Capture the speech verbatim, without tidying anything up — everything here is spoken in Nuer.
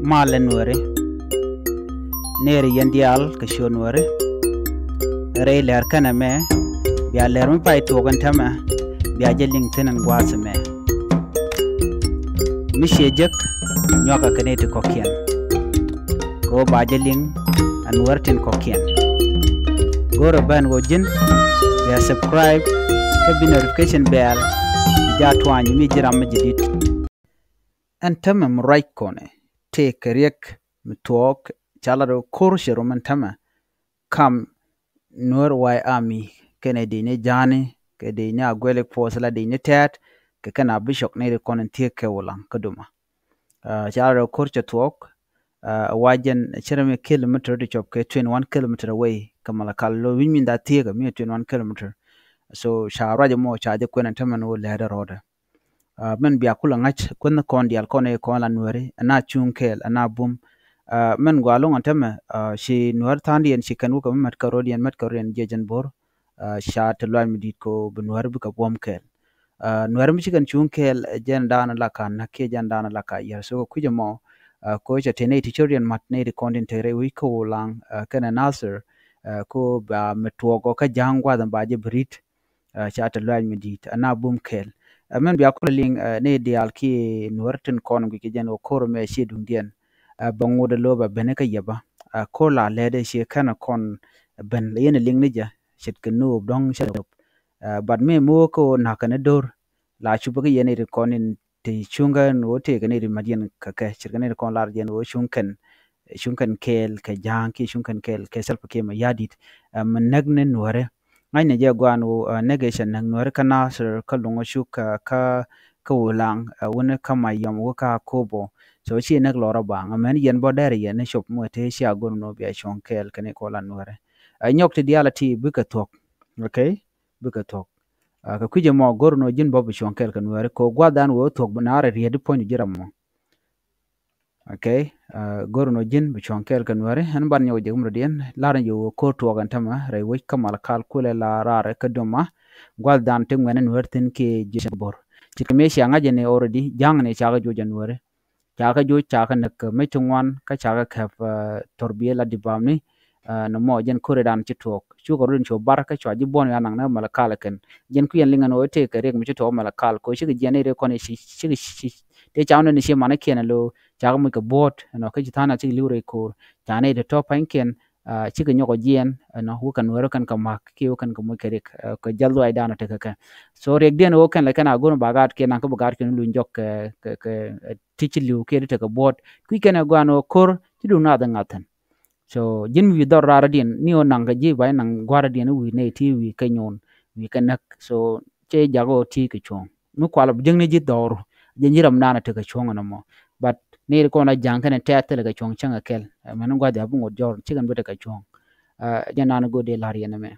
Malɛ Nuääri, nɛɛri yɛn diaal kɛ ciöt Nuääri. Rɛy lɛr kɛnɛ mɛ, bia lɛr mi pay tuɔɔk ɛn täämɛ, bia jɛ liŋ thi̱n ɛn gua̱a̱th ɛmɛ. Mi ciɛ jek, nyuakɛ kɛ nɛy ti kɔ̱kiɛn. Kɛ ɣöö ba jɛ liŋ ɛ Nuäär tin kɔ̱kiɛn. Go̱rɛ ben ɣöö ji̱n bia subscribe kä bi notification bell bi jaa tuany mi ji̱ ram mi jɛ di̱t. Ɛn täämɛ mi ruac kɔnɛ tëëkɛ riɛk mi tuɔɔk, ca lat ɣöö ko̱r cɛ rom ɛn täämɛ kam Nuer White Army kɛnɛ dec ni Ja̱a̱ni, kɛ dec ni Agwelek Force la dec ni Tɛɛt, kɛ kɛn a bi cɔk ni ri kɔn in thiek kɛ Wulaŋ kä Duma. Ca rɛ ko̱r cɛ tuɔɔk, wa jɛn cɛ rɛ mi kilometer ti cɔp kɛ twenty one kilometer away kɛ Malakal, lo wi̱ny min da thiek mi twenty one kilometer. So ca ruac mɔ ca jɛ kuɛn ɛn tämɛ ni wä lɛɛdɛ rɔɔdɛ. Mɛn bia kulɛ ŋa̱c kuänh kɔn diaal kɔn i̱ kɔn la Nuääri, ɛn a cuŋ kɛɛl, ɛn a bum. Mɛn gɔaa lo̱ŋ ɛn tämɛ, ci Nuäär tha̱a̱ŋdiɛn ci kɛn wä kɛ mi mät kɛ rɔɔdiɛn, mät kɛ rɔɔdiɛn jiɛc ɛn bo̱r. Ca te luac mi di̱i̱t kɛ ɣöö bi Nuääri bikɛ buɔ̱m kɛɛl. Nuääri mi ci kɛn cuŋ kɛɛl, jɛn daanɔ la ka näk kiɛ jɛn daanɔ la ka yier. So kɛ kui̱c ɛmɔ, kɛ ɣöö cɛ te nɛy ti cä rɔɔdiɛn ma̱t, nɛy ti kɔn tin te rɛy wec kä Wulaŋ kɛnɛ Nasir, kɛ ɣöö ba mi tuɔɔk ɔ kä Ja̱a̱ŋ gua̱a̱th ɛn ba jɛ bi ri̱t. Ca te luac mi di̱i̱t, ɛn a bum kɛɛl. Mɛn bia kulɛ liŋ nɛy diaal kiɛ Nuäär tin kɔn guic kɛ jɛn ɣöö ko̱r ɛmɛ ciɛ duŋdiɛn. Bɛ ŋot ɛ lo̱o̱ bɛ ben kä yɛpä. Ko̱r la lɛɛt ɛ ciɛ kɛn ɛ kɔn ben, la yɛn ɛ liŋ ni jɛ ce̱tkɛ no̱o̱p dɔ̱ŋ cä dop. But mi mi wä kä ɣöö na̱k kɛn ɛ do̱r, la cupä kä yɛn nɛy ti kɔn in ti cuŋ kɛn ɣöö tëëkɛ nɛy ti ma̱t yɛn kɛ kɛ, ce̱tkɛ nɛy ti kɔn lar jɛn ɣöö cuŋ kɛn, cuŋ kɛn kɛɛl kɛ Ja̱a̱ŋ kiɛ cuŋ kɛn kɛɛl kɛ Salva Kiir Mayardit. Mi näk ni Nuääri, ŋa̱cnɛ jɛ gɔaa ɛn ɣöö näk ëë cɛ näk Nuääri kä Nasir, kä Luŋä Cuk, kä, kä Wulaŋ, wuni kä Mayɔm, wä kä Akobo. So ci näk lɔrä baŋ. Amäni yɛn bä dɛrɛ yɛn ni cop mi wä te cia go̱r ni wä bia cuɔ̱ŋ kɛɛl kɛ ni kɔn la Nuääri. Nyɔk ti diaal a ti bikɛ thuɔ̱k. Okay? Bikɛ thuɔ̱k. Kɛ kui̱c ɛmɔ go̱r ni wä ji̱n bä bi cuɔ̱ŋ kɛɛl kɛ Nuääri kɛ ɣöö gua̱thdan wä thuɔ̱k bi naarɛ riet di puɔ̱ny ji̱ ram mɔ. Okay? Go̱r ni wä ji̱n bi cuɔ̱ŋ kɛɛl kɛ Nuääri, ɛn ban nyɔk jɛ kum rɔ̱diɛn, lar ni jɛ wä ko̱r tuɔɔk ɛn tämɛ rɛy wec kä Malakal kulɛ la raar kä Duma. Gua̱thdan ti ŋuɛ̈ni Nuäär thi̱n kiɛ ji̱ bo̱r. Ce̱tkɛ mëë cia ŋa̱c jɛ ni already, Ja̱a̱ŋ ni ca kɛ juɔc ɛ Nuääri. Ca kɛ juɔc, ca kɛ näk kɛ mec ti ŋuan, kä ca kɛ kɛp thɔrbiɛ la di bamni. Nɔmɔ jɛn ko̱r ëëdan ci tuɔɔk. Cukɛ rɔ̱diɛn cu bar kä cua ji̱ buɔ̱n ya naŋ ni Malakal kɛn. Jɛn kui̱ yɛn liŋ ɛn ɣöö tëëkɛ riɛk mi ci tuɔɔk Malakal kɛ ɣöö cikɛ jiɛn i̱ ri kɔn i̱ ci, cikɛ ci, tëë ca wä ni ci manikiɛn ɛ lo̱o̱, ca kɛ muc kɛ buɔ̱ɔ̱t ɛnɔ, kä ci tha̱a̱ŋ na cikɛ li̱w rɛy ko̱r. Ca ni ti tɔ̱ pa̱nykiɛn, cikɛ nyɔk ɔ jiɛn ɛnɔ, wä kɛn Nuääri kɛn kɛ ma̱k kiɛ wä kɛn kɛ muc kɛ riɛk, kɛ jäl dhuaydan ɔ tekɛ kɛ. So riɛkdiɛn ɣöö kɛn lɛ kɛn a go̱n ba gaatkiɛn, naŋ kä bi gaatkiɛn luny jɔk kɛ, kɛ, kɛ ti ci li̱w kiɛ ti tekɛ buɔ̱ɔ̱t. Kui̱ kɛn ɛ gɔaa ɛn ɣöö ko̱r ci duŋ naath ɛ ŋa̱th thi̱n. So ji̱n wi̱i̱ dhɔr raaradiɛn ni ɣöö naŋ kɛ ji̱ ba naŋ gua̱radiɛn wi̱i̱ nɛy ti wi̱i̱ kɛ nyon, wi̱i̱ kɛ näk. So cɛ jak ɣöö ti kɛ cuɔ̱ŋ. Mi kual bi jiäkni ji̱ dhɔr, ji̱n ji̱ ram naan a tekɛ cuɔ̱ŋ ɛn ɛmɔ. But ni ri kɔn a Ja̱a̱ŋ kɛnɛ Tɛɛt thilɛ kɛ cuɔ̱ŋ cäŋ kɛ kɛl. Mɛn gua̱th a bi ŋot jɔr, cikɛn bi tekɛ cuɔ̱ŋ. Jɛn naan go̱o̱dɛ la̱r yɛn ɛmɛ.